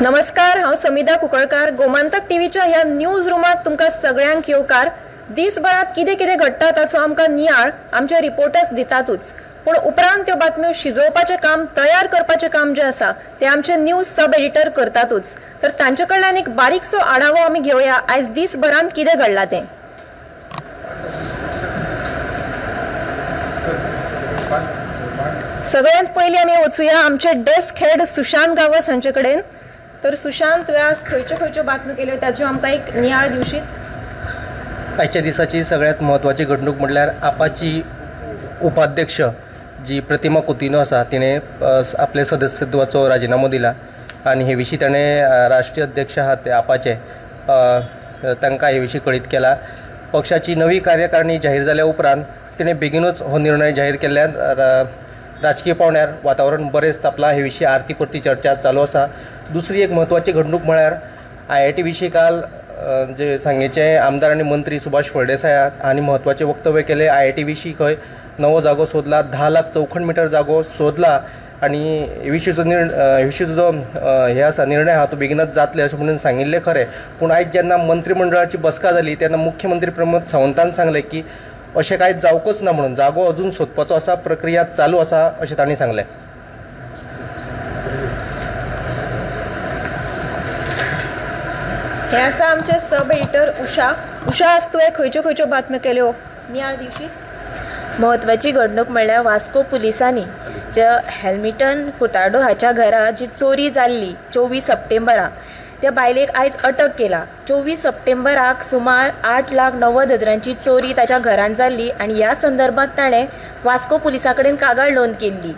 नमस्कार, हांव समिधा कुंकळकार. गोमांतक टीव्हीच्या ह्या न्यूज रुमांत तुमकां सगळ्यांक येवकार. दिसभरांत कितें कितें घडटा ताचो आमकां नियाळ आमचे रिपोर्टर्स दितातूच, पूण उपरांत त्यो बातम्यो शिजोवपाचें काम, तयार करपाचें काम जें आसा तें आमचे न्यूज सब एडिटर करतातूच. तर तांचे कडल्यान एक बारीकसो आढावो आमी घेवया आयज दिसभरांत कितें घडलां तें. सगळ्यांत पयलीं आमी वचुया आमचे डेस्क हेड सुशांत गांवस हांचे कडेन. तर सुशांत, तुवें आज खंयच्यो खंयच्यो बातम्यो केल्यो ताच्यो आमकां एक नियाळ दिवशीत? आयच्या दिसाची सगळ्यांत म्हत्वाची घडणूक म्हटल्यार आपाची उपाध्यक्ष जी प्रतिमा कुतिन्हो आसा तिणें आपले सदस्यत्वाचो राजिनामो दिला आनी हे विशीं ताणें राष्ट्रीय अध्यक्ष आहात ते आपाचे तांकां हे विशीं कळीत केला. पक्षाची नवी कार्यकारिणी जाहीर जाल्या उपरांत तिणें बेगीनूच हो निर्णय जाहीर केल्ल्यान राजकीय पावंड्यार वातावरण बरेंच तापलां. हे विशीं आरती परती चर्चा चालू आसा. दुसरी एक म्हत्वाची घडणूक म्हळ्यार IIT विशीं काल जे सांगेचे आमदार आनी मंत्री सुभाष फळदेसाय हांणी म्हत्वाचें वक्तव्य केलें. IIT विशीं खंय नवो जागो सोदला, 10 लाख चौखण मिटर जागो सोदला आनी हे विशींचो हे विशींचो जो हे आसा निर्णय आहा तो बेगीनच जातले अशें म्हणून सांगिल्लें खरें, पूण आयज जेन्ना मंत्रीमंडळाची बसका जाली तेन्ना मुख्यमंत्री प्रमोद सावंतान सांगलें की अशें कांय जावकूच ना म्हणून जागो अजून सोदपाचो आसा, प्रक्रिया चालू आसा अशें तांणी सांगलें. हे आसा आमचे सब एडिटर उषा. उषा, आज तुवें खंयच्यो खंयच्यो बातम्यो केल्यो नियाळ दिवशीत? म्हत्वाची घडणूक म्हणल्यार वास्को पुलिसांनी जे हॅल्मिटन फुताडो हाच्या घरा जी चोरी जाल्ली 24 सप्टेंबराक त्या बायलेक आयज अटक केला. 24 सप्टेंबराक सुमार 8,90,000 चोरी ताच्या घरान जाल्ली आनी ह्या संदर्भात ताणें वास्को पुलिसां कडेन कागाळ नोंद केल्ली.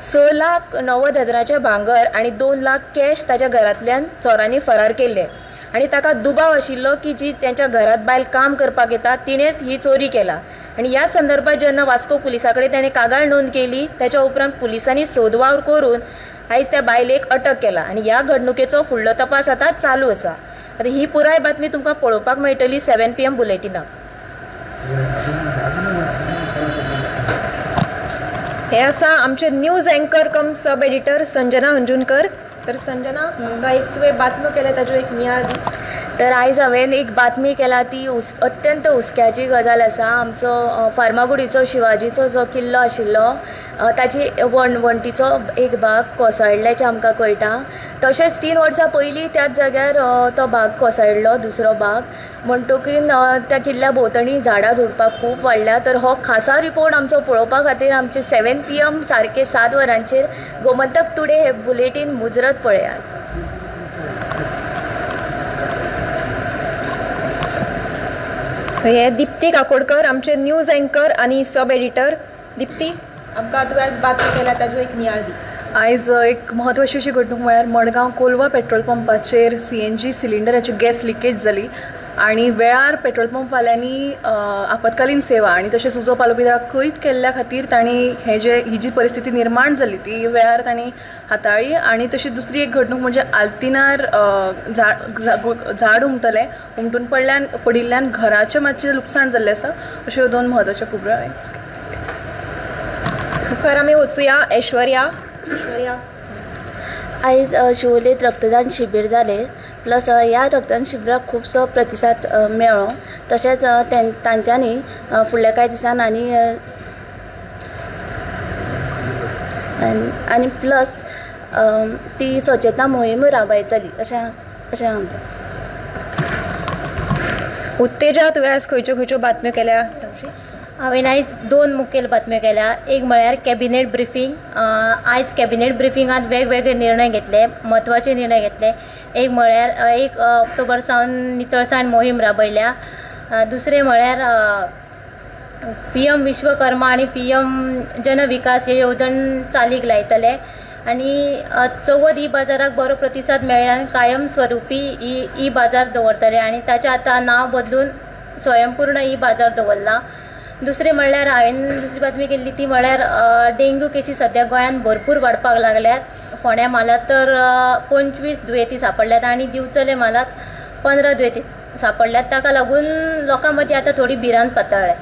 6,90,000 भांगर आनी 2 लाख कॅश ताच्या घरांतल्यान चोरांनी फरार केल्ले आनी ताका दुबाव आशिल्लो की जी तांच्या घरांत बायल काम करपाक येता तिणेंच ही चोरी केला. आनी ह्या संदर्भात जेन्ना वास्को पुलिसां कडेन ताणें कागाळ नोंद केली ताच्या उपरांत पुलिसांनी सोद वावर करून आयज त्या बायलेक अटक केला आनी ह्या घडणुकेचो फुडलो तपास आतां चालू आसा. आतां ही पुराय बातमी तुमकां पळोवपाक मेळटली 7 PM बुलेटिनाक. हे आसा आमचे news anchor cum sub editor Sanjana Anjunkar. तर संजना, आमकां एक तुवें बातम्यो केल्या ताच्यो एक नियाळ दी. तर आयज हांवें एक बातमी केला ती अत्यंत हुस्क्याची गजाल आसा. आमचो फार्मागुडीचो शिवाजीचो जो किल्लो आशिल्लो ताची वणटीचो एक भाग कोसळ्ळ्याचें आमकां कळटा. तशेंच 3 वर्सां पयलीं त्याच जाग्यार तो भाग कोसळ्ळो, दुसरो भाग. म्हणटकीर त्या किल्ल्या भोंवतणी झाडां झुडपां खूब वाडल्या. तर हो खासा रिपोर्ट आमचो पळोवपा खातीर आमचे 7 PM सारके 7 वरांचेर गोमंतक टुडे हे बुलेटीन मुजरत पळयात. हे दीप्ती काकोडकर आमचे न्यूज अँकर आनी सब एडिटर. दीप्ती, आमकां तुवें आज बातमी केल्या ताचो एक नियाळ दी. आयज एक म्हत्वाची अशी घडणूक म्हळ्यार मडगांव कोलवा पेट्रोल पंपाचेर CNG सिलिंडराची गॅस लिकेज जाली आनी वेळार पेट्रोल पंपवाल्यांनी आपत्कालीन सेवा आनी तशेंच उजो पालोवपी दळाक कळीत केल्ल्या खातीर तांणी हे जे ही जी परिस्थिती निर्माण जाली ती वेळार तांणी हाताळ्ळी. आनी तशी दुसरी एक घडणूक म्हणजे आल्तिनार झाड उमटलें, उमटून पडिल्ल्यान घराचें मातशें लुकसाण जाल्लें आसा. अश्यो 2 म्हत्वाच्यो खबरो हांवें. मुखार आमी वचुया ऐश्वर्या. आयज शिवोलेंत रक्तदान शिबीर जालें. प्लस ह्या रक्तदान शिबिराक खुबसो प्रतिसाद मेळ्ळो. तशेंच तांच्यांनी फुडल्या कांय दिसान आनी आनी प्लस ती स्वच्छता मोहीम राबयतली अशें अशें आमकां. उत्तेजा, तुवें आज खंयच्यो खंयच्यो बातम्यो केल्या? हांवें आयज 2 मुखेल बातम्यो केल्या. एक म्हळ्यार कॅबिनेट ब्रिफींग. आयज कॅबिनेट ब्रिफिंगांत वेगवेगळे निर्णय घेतले, म्हत्वाचे निर्णय घेतले. एक म्हळ्यार 1 ऑक्टोबर सावन नितळसाण मोहीम राबयल्या. दुसरें म्हळ्यार PM Vishwakarma आनी PM जनविकास हे येवजण चालीक लायतले आनी चवथ ई बाजाराक बरो प्रतिसाद मेळ्ळ्यान कायम स्वरुपी ई बाजार दवरतले आनी ताचें आतां नांव बदलून स्वयंपूर्ण ई बाजार दवरला. दुसरें म्हणल्यार हांवें दुसरी बातमी केल्ली ती म्हणल्यार डेंग्यू केसी सद्या गोंयांत भरपूर वाडपाक लागल्यात. फोंड्या म्हालांत तर 25 दुयेंती सांपडल्यात आनी दिवचले म्हालांत 15 दुयेंती सांपडल्यात. ताका लागून लोकां मदीं आतां थोडी भिरांत पातळ्ळ्या.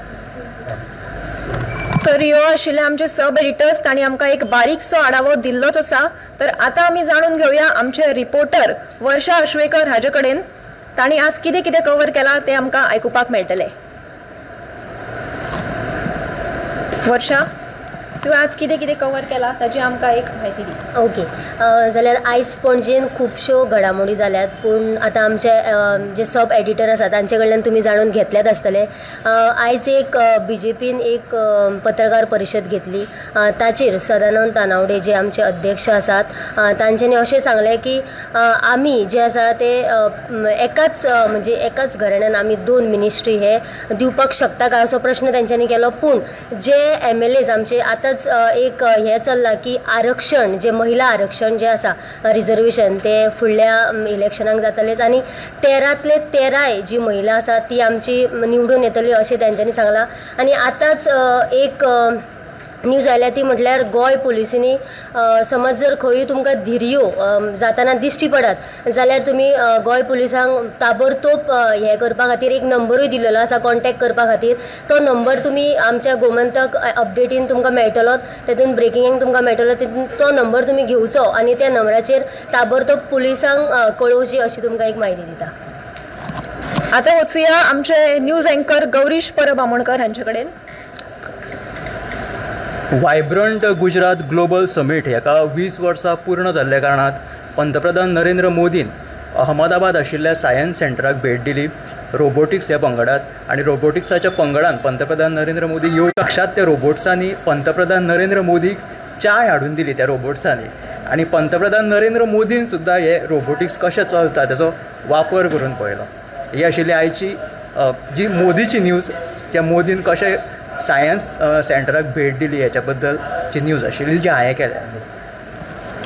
तर ह्यो आशिल्ले आमचे सब एडिटर्स, तांणी आमकां एक बारीकसो आढावो दिल्लोच आसा. तर आतां आमी जाणून घेवया आमचे रिपोर्टर वर्षा अश्वेकर हाजे कडेन, तांणी आज कितें कितें कवर केलां तें आमकां आयकुपाक मेळटलें. वर्षा, तुवें आज कितें कितें कवर केलां ताची आमकां एक म्हायती दी. ओके, जाल्यार आयज पणजेन खुबश्यो घडामोडी जाल्यात, पूण आतां आमचे जे सब एडिटर आसा तांचे कडल्यान तुमी जाणून घेतल्यात आसतले. आयज एक बीजेपीन एक पत्रकार परिशद घेतली, ताचेर सदानंद तानावडे जे आमचे अध्यक्ष आसात तांच्यांनी अशें सांगलें की आमी जे आसा ते एकाच म्हणजे एकाच घराण्यान आमी 2 मिनिस्ट्री हे दिवपाक शकता काय असो प्रश्न तांच्यांनी केलो. पूण जे MLAs आमचे आतांच एक हें चल्लां की आरक्षण जे महिला आरक्षण जें आसा रिजर्वेशन तें फुडल्या इलेक्शनाक जातलेंच आनी 13तले 13 जी महिला आसा ती आमची निवडून येतली अशें तेंच्यांनी सांगलां. आनी आतांच एक न्यूज आयल्या ती म्हटल्यार गोंय पुलिसांनी समज जर खंयूय तुमकां धिरयो जाताना दिश्टी पडत जाल्यार तुमी गोंय पुलिसांक ताबडतोब हें करपा खातीर एक नंबरूय दिल्लो आसा कॉन्टेक्ट करपा खातीर. तो नंबर तुमी आमच्या गोमंतक अपडेटीन तुमकां मेळटलो, तेतून ब्रेकिंगाक तुमकां मेळटलो, तेतून तो नंबर तुमी घेवचो आनी त्या नंबराचेर ताबडतोब पुलिसांक कळोवची अशी तुमकां एक म्हायती दिता. आतां वचुया आमचे न्यूज एंकर गौरीश परब आमोणकर हांचे कडेन. वायब्रंट गुजरात ग्लोबल समीट हेका 20 वर्सां पूर्ण जाल्ल्या कारणान पंतप्रधान नरेंद्र मोदीन अहमदाबाद आशिल्ल्या सायन्स सेंटराक भेट दिली रोबोटिक्स ह्या पंगडात आनी रोबोटिक्साच्या पंगडान पंतप्रधान नरेंद्र मोदी येवन साक्षात त्या रोबोट्सांनी पंतप्रधान नरेंद्र मोदीक चाय हाडून दिली त्या रोबोट्सांनी आनी पंतप्रधान नरेंद्र मोदीन सुद्दां हे रोबोटिक्स कशें चलता तेजो वापर करून पळयलो. ही आशिल्ली आयची जी मोदीची न्यूज, त्या मोदीन कशें सायन्स सेंटराक भेट दिली हेच्या बद्दलची न्यूज आशिल्ली जी हांवें केल्या.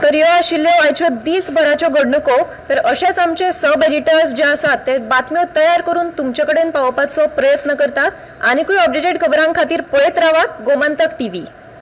तर ह्यो आशिल्ल्यो आयच्यो दीसभराच्यो घडणुको. तर अशेच आमचे सब एडिटर्स जे आसात ते बातम्यो तयार करून तुमचे कडेन पावोवपाचो प्रयत्न करतात. आनिकूय अपडेटेड खबरां खातीर पळयत रावात गोमंतक टीव्ही.